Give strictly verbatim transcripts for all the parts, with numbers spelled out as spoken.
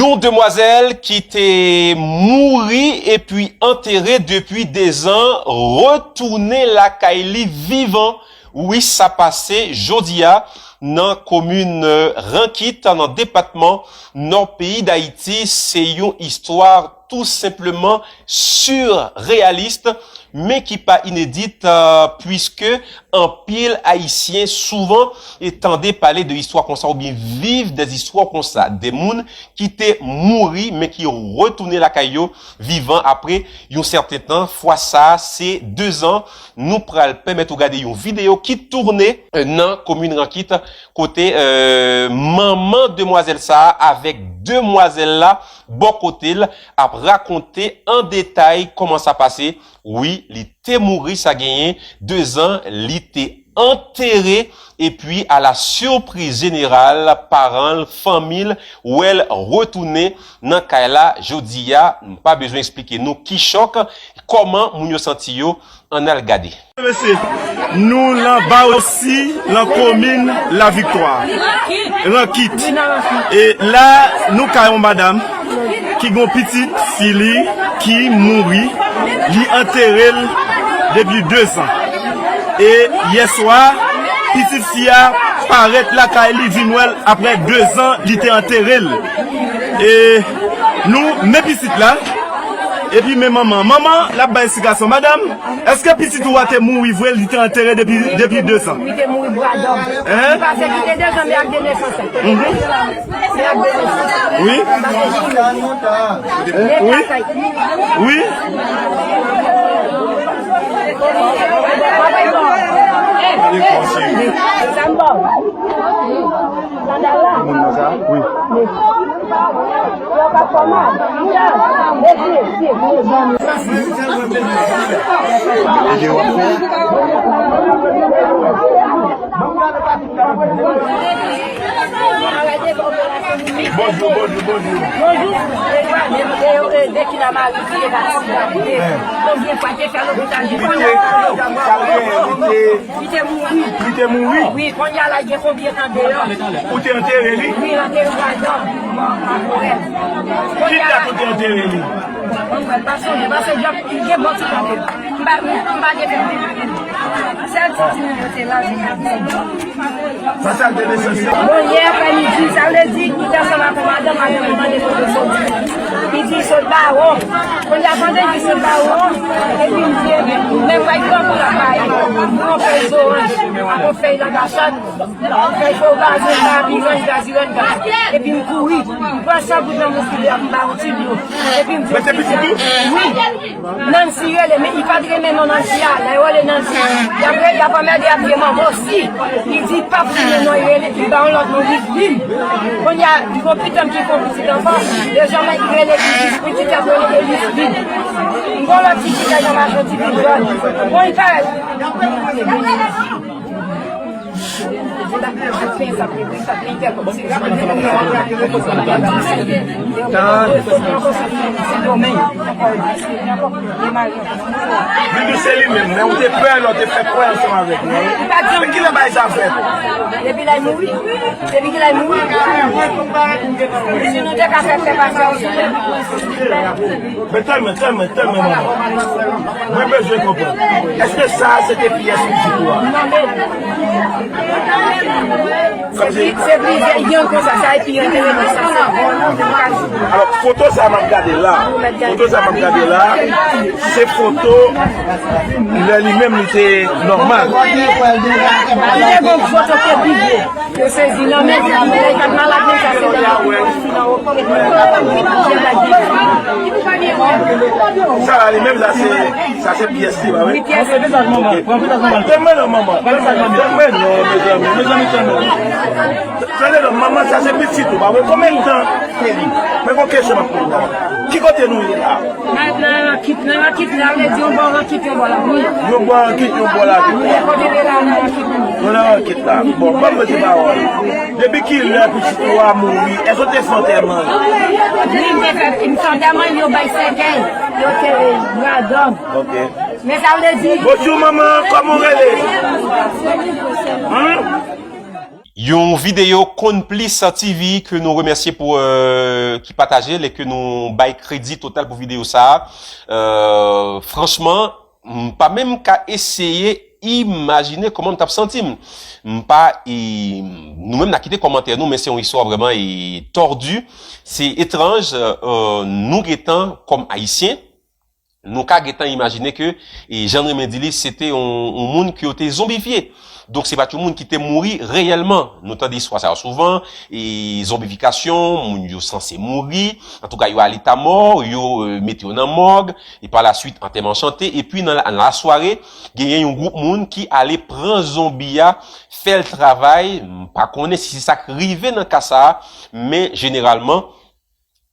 Yon demwazèl ki te mouri epi antere depi dezan retounen lakay li vivan. Wi, sa pase jodi a nan komin, euh, Rankit, nan depatman Nò peyi Dayiti. Se yon istwa tou senpleman sireyalis, men ki pa inedit, euh, puiske anpil Ayisyen souvan e tande pale de istwa konsa oubyen viv de istwa konsa, de moun ki te mouri men ki retounen lakay yo vivan apre yon sèten tan. Fwa sa a, se dezan. Nou pral pèmèt ou gade yon videyo ki tounen, euh, nan komin Rankit, kote, euh, manman demwazèl sa a avèk demwazèl la bò kote l ap rakonte an detay kòman sa pase. Wi, li te mouri, sa genyen dezan, li te antere, epi a la sipriz jeneral, paran l, fanmi l, wè l retounen nan kay la jodi a. M pa bezwen eksplike nou ki chòk, kòman moun yo santi yo, ann al gade. Mesye, nou lan Bawosi, lan komin Laviktwa, Rankit. E la, nou kay yon madanm ki gon pitit fi li ki mouri, li antere l depi dezan. E yèswa, pitit fi a parèt lakay li, vin wè l apre dezan li te antere l. E nou, men pitit la, epi men manman. Manman, l ap bay esplikasyon. Madanm, èske pitit ou a te mouri vre, li te antere depi, depi dezan? Wi, te mouri bwa dòm. Hein? Li pase kite dezan, men ak de nesans. Mhm. Men ak de nesans. Wi. Wi. Wi. Sa m ba w. Moun nan sa? Wi. Bonjou, bonjou, bonjou. Bonjou. E, e, e, de ki la mari ki te pati la. E, konbyen fwa te fè lopital, li te, li te mouri. Li te mouri? Wi, kounye a la, gen konbyen tan deyò? Ou te antere li? Wi, antere bwa dòm. Ki dat ou te antere li? Mwen pa sonje, paske djòb, gen bon ti tan deyò. M pa, m pa gen. Sèl ti timoun yo te la, se ka di. Sa, sa te nesesè. Bon, yè aprèmidi, sa vle di, li te ansanm ak yon madanm, madanm li mande kote soti. Li di sot Bawon. Kounye a pandan li sot Bawon, epi m di, men m wè yon gran kou la bay. Yon fèy zoranj, ak yon fèy langachòt, yon fèy fo gazon, gaziranj, gaziranj, gaziranj. Epi m kouri, m pran san goud nan moustilyè, m ba yon ti dlo. Epi m di, mete pitit ou? Wi. Nancy rele, men li pa t renmen non Nancy a. Lè yo rele Nancy, y ap re-, y ap anmède, y ap di manman osi. Li di, "Pap renmen non, li rele, li ba yon lòt non, Yveline." Kounye a, li gon pitit ki fè yon pitit ankò. Dezyèm nan, li rele Yveline, pitit ap rele Yveline. M gon lòt ti pitit nan machin, ti pitit jòn. Bon, li parèt. Li di se li menm, men ou te pè lè w te fè kwè ansanm avèk li. Men kilè bagay sa fèt? Depi lè l mouri. Depi kilè l mouri. Si nou te ka fè, fè pase. Men tèlman, tèlman, tèlman manman. Mwen bezwen konprann. Èske sa a se te pyès pitit ou a? Non, men. Se pli, se plizyè, gen konsa, sa e pi enteresan, sa se bon, non, se pa. Alò, foto sa m ap gade la, foto sa m ap gade la, se foto lè li menm li te nòmal. Li te gen foto ki te pi gwo. Yo sezi nan men, li te malad, men sa se lè. Sa la, li menm, sa se, sa se pyès li, pa vre? Wi, pyès li. Tèlman non, manman. Tèlman non, mezanmi, mezanmi, tèlman. Tande non, manman, sa se pitit ou, pa vre? Konbyen tan? Men gon kesyon m ap poze w. Ki kote nou ye la? Nan, nan Rankit, nan Rankit, la, vle di yon bò Rankit, yon bò la, wi. Yon bò Rankit, yon bò la. Wi, kote de la, nan Rankit. Nou nan Rankit la. Bon, ban m di pawòl. Depi kilè pitit ou a mouri? Èske w te fè antèman l? Wi, m te fè, m fè antèman l, yo bay sèkèy, yo te bradòm. Ok. Men sa vle di. Bonjou, manman, kòman w rele? Hein? Yon videyo Konn Plis T V ke nou remèsye pou, euh, ki pataje l e ke nou bay kredi total pou videyo sa a. Euh, franchman, m pa menm ka eseye imajine kòman m t ap santi m. M pa, e, nou menm n a kite kòmantè nou, men se yon istwa vrèman, e, tòdi. Se etranj, euh, nou gentan kòm Ayisyen, nou ka gentan imajine ke, e, jan n renmen di li, se te yon, yon moun ke yo te zonbifye. Donk, se pa t yon moun ki te mouri reyèlman. Nou tande istwa sa yo souvan, e, zonbifikasyon, moun yo sanse mouri, antouka, yo ale ta mò, yo, e, mete yo nan mòg, e pa la swit, antèman chante, epi nan la, nan lasware, genyen yon gwoup moun ki ale pran zonbi a, fè l travay. M pa konnen si se sa k rive nan ka sa a, men jeneralman,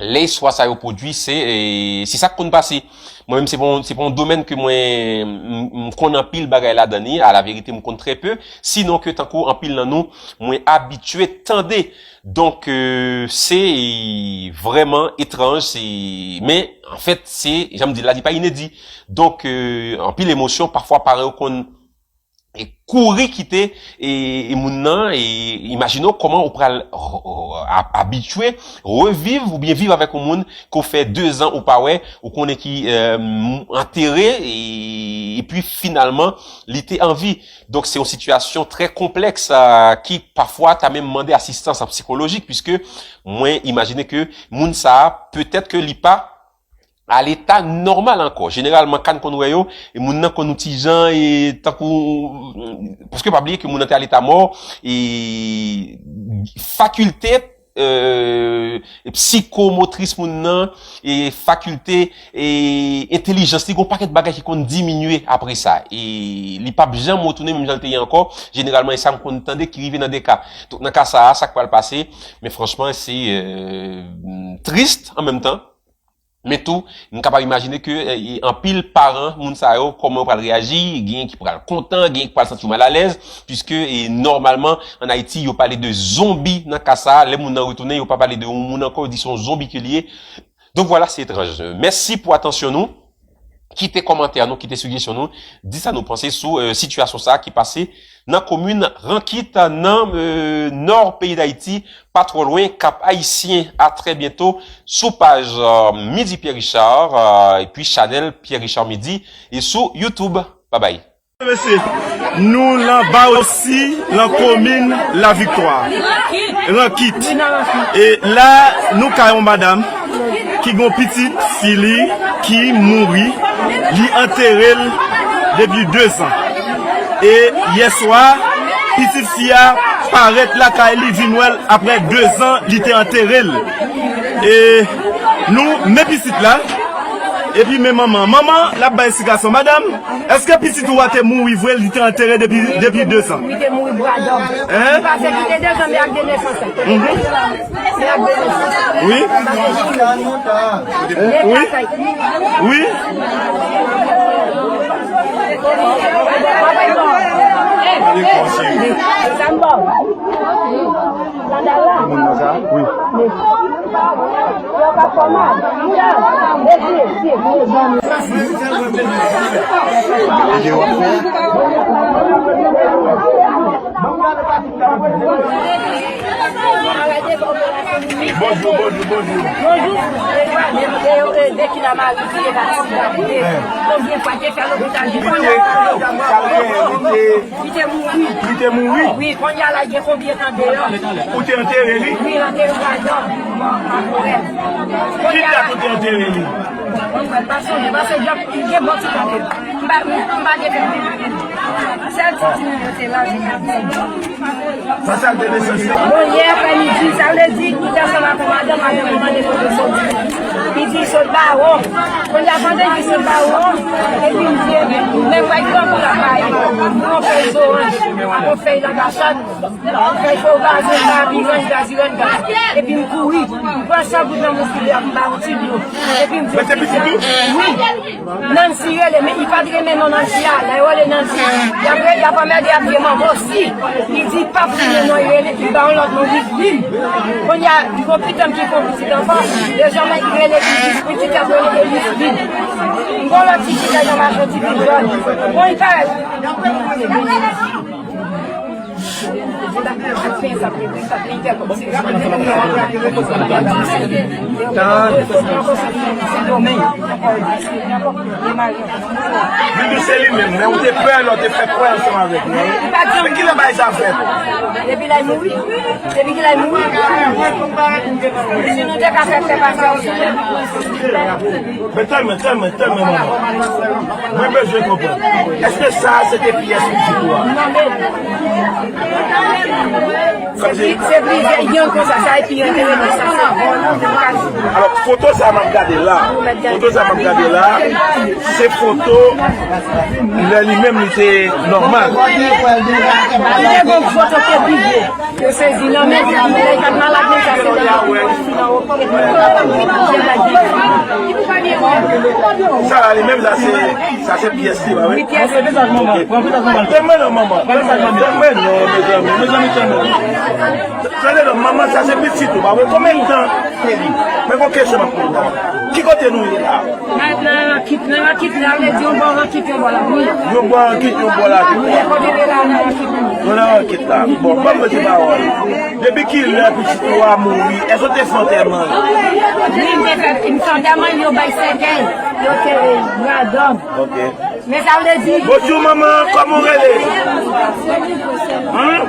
lè istwa sa yo pwodui, se, e, se sa k konn pase. Mwen menm, se pa yon, se pa yon domèn ke mwen, m, m konn anpil bagay ladan li, alaverite, m konn trè pe, sinon ke tankou anpil nan nou, mwen abitye tande. Donk, e, se, e, vrèman etranj, se, men, anfèt, se, jan m di l la, li pa inedi. Donk, e, anpil emosyon, pafwa paran yo konn e kouri kite, e, e moun nan, e imajine w kòman ou pral, o, o, a, abitye, reviv oubyen viv avèk yon moun ke w fè dezan ou pa wè, ou konnen ki, e, m, antere, e, epi finalman, li te an vi. Donk, se yon sitiyasyon trè konplèks, a, ki pafwa ta menm mande asistans sikolojik, piske mwen imajine ke moun sa a, petèt ke li pa a leta nòmal ankò. Jeneralman, ka n konn wè yo, e moun nan konn yon ti jan, e tankou, paske pa bliye ke moun nan te a leta mò, e fakilte, e, sikomotris moun nan, e fakilte, e entèlijans li, gon pakèt bagay ki konn diminye apre sa. E li p ap janm retounen menm jan l te ye ankò. Jeneralman, e sa m konn tande ki rive nan de ka. Donk, nan ka sa a, sa k pral pase, men franchman, se, e, tris an menm tan. Men tou, m kapab imajine ke, e, anpil paran moun sa yo, kòman yo pral reyaji, genyen ki pral kontan, genyen ki pral santi yo malalèz, piske, e, nòmalman, ann Ayiti, yo pale de zonbi nan ka sa a, lè moun nan retounen, yo pa pale de yon moun ankò, yo di se yon zonbi ke li ye. Donk vwala, se etranj. Mèsi pou atansyon nou. Kite kòmantè nou, kite sijesyon nou, di sa nou panse sou, e, sitiyasyon sa a ki pase nan komin Rankit, nan, e, nò peyi Dayiti, pa twò lwen Kap Ayisyen. A trè byento sou paj, e, Midi Pierre Richard, e, epi chanèl Pierre Richard Midi, e sou YouTube. Babay. Mesye, nou lan Bawoti, lan komin Laviktwa, Rankit. E la, nou ka yon madanm ki gon pitit fi li ki mouri, li antere l depi dezan. E yèswa, pitit fi a parèt lakay li, vin wè l apre dezan li te antere l. E nou, men pitit la, epi men manman. Manman, l ap bay esplikasion. Madanm, èske pitit ou a te mouri vre, li te antere depi, depi dezan? Wi, te mouri bradòm. Hein? Li pase kite dezan, men ak de nesans. Mhm. Men ak de nesans. Wi. Wi. Wi. Sa m ba w. Sandal la. Wi. Bonjou, bonjou, bonjou. Bonjou. Li te, li te mouri. Li te mouri. Wi, kounye a la, gen konbyen tan deyò? Ou te antere li? Wi, antere li adan. Ki dat ou te antere li? Mwen pa sonje, paske gen bon ti tan ke m pa, m pa gen tan. Sèl ti timoun yo te la, se ka di. Sa, sa te nesesè. Bon, yè aprèmidi, sa vle di, li te ansanm ak yon madanm, madanm li mande kote soti. Li di sot Bawon. Kounye a pandan li di sot Bawon, epi m di, men m wè gran kou la bay. Yon fèy zoranj, ak yon fèy langastòd, yon fèy fowbazin, kapiranj, gaziranj, gaz. Epi m kouri, m pran san goud nan moustilyè, m ba yon ti dlo. Epi m di, wi. Nancy rele, men li pa t renmen non Nancy a. Lè yo rele Nancy, y ap re-, y ap anmède, y ap di manman osi. Li di pa pou li non, li rele, li ba yon lòt non, Wislin. Kounye a, li gon pitit ki fè yon pitit ankò. Dezyèm li rele, li di pitit ap rele Wislin. M gon lòt pitit la nan machin, ti pi jòn. Bon, li parèt. Doudou se li menm, men ou te pè lè w te fè kwè ansanm avèk li. Men kilè bagay sa fèt? Depi lè l mouri. Depi kilè l mouri. Si nou te ka fè fè pase ansanm. Men tèlman, tèlman, tèlman manman. Mwen bezwen konprann. Èske sa a se te pyès pitit ou a? Se plizyè yon konsa, sa epi yon te rele sa, sa vòlò. Alò, foto sa m ap gade la, foto sa m ap gade la, se foto lè li menm li te nòmal. Li te gon foto ke pi gwo. Yo sezi nan men li, li te malad, men sa se nan men li. Sa la, li menm, sa se, sa se pyès li, ba wi. Wi, pyès li. Pran vizaj manman, pran vizaj manman. Pran vizaj manman. Mwen non, mezanmi, mezanmi, tande non, manman, sa se pitit ou, ba wi. Konbyen tan? Men gon kesyon m ap poze. Ki kote nou ye la? Nan, nan rakit, nan rakit la, vle di yon bò rakit, yon bò lakri. Yon bò rakit, yon bò lakri. Wi, kote de la, nan rakit. Nou nan rakit la. Bon, ban mwen ti pawòl. Depi kilè pitit ou a mouri? Èske w te fè antèman? Wi, m te fè, m fè antèman, yo bay sèkèy, yo te bradòm. Ok. Men sa vle di. Bonjou, manman, kòman w rele? Hein?